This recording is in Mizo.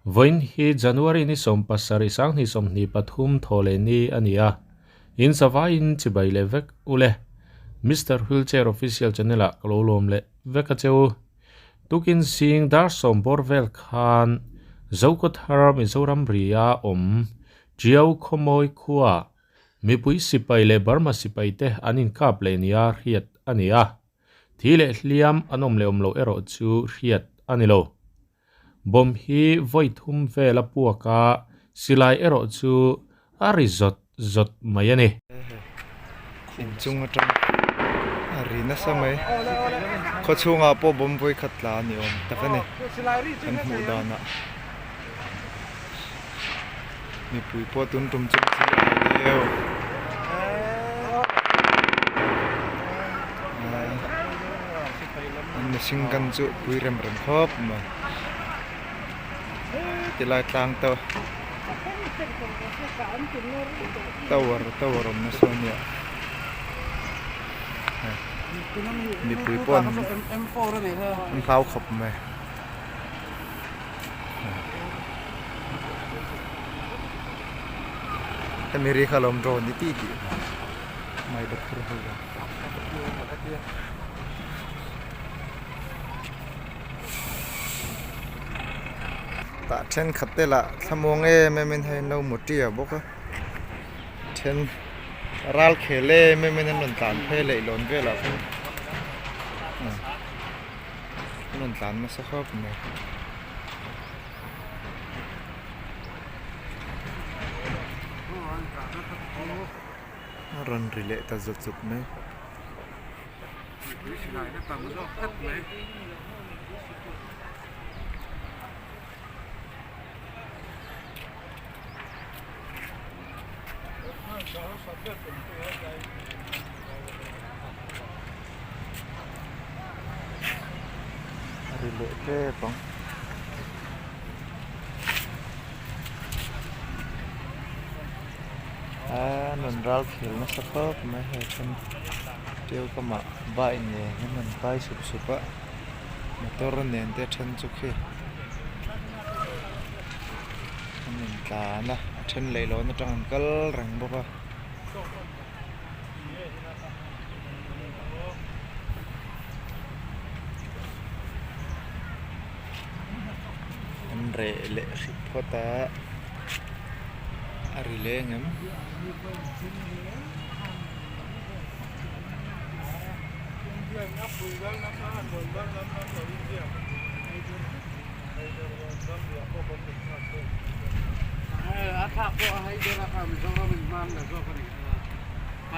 Vawiin hi January ni 17 2023 thawhleh ni a ni a, in zavaiin chibai leh vek u le. Mister Wheelchair Official channel ah ka lo lawm leh vek a che u. Tukin zing dar sawm bawr vel khan Zokhawthar Mizoram ria awm Tiau Khawmawi khua mipui sipai leh Burma sipai te an inkap leh nia hriat a ni a. Thi leh hliam an awm leh awm loh erawh chu hriat a ni lo. Bomb hi vawi thum vel a puak a, silai erawh chu a ri zawt zawt mai a ni. Inchung atang a ri nasa mai. Khaw chhungah pawh bomb vawi khat tla a ni awm tak a ni kan hmuh danah. Mipui pawh tun tum chu chi a deuh. An mihring kan chu pui rem rem khawp mai. Tilai tlang te tower tower awm nasa a nia. Mipui pawh an hlau khawp mai. Hemi ri kha lawm drone ni tih tih mai bawk phur ho a. Tah thenkhat te lah thlamuang em em in hei an lo mu tia bawk a then ral khel em em in an rawn tlan phei leihlawn velah khan. An rawn tlan nasa khawp mai. A rawn ri leh ta zut zut mai. A ri leh tep ang. Aa an rawn ral khel nasa khawp mai hei then tiu kamah bike nen an rawn pai sup sup a motor nen te then chu khi an rawn tlan a a then leihlawn atang an kal reng bawk a. An reh leh hrih phawt a a ri leng em.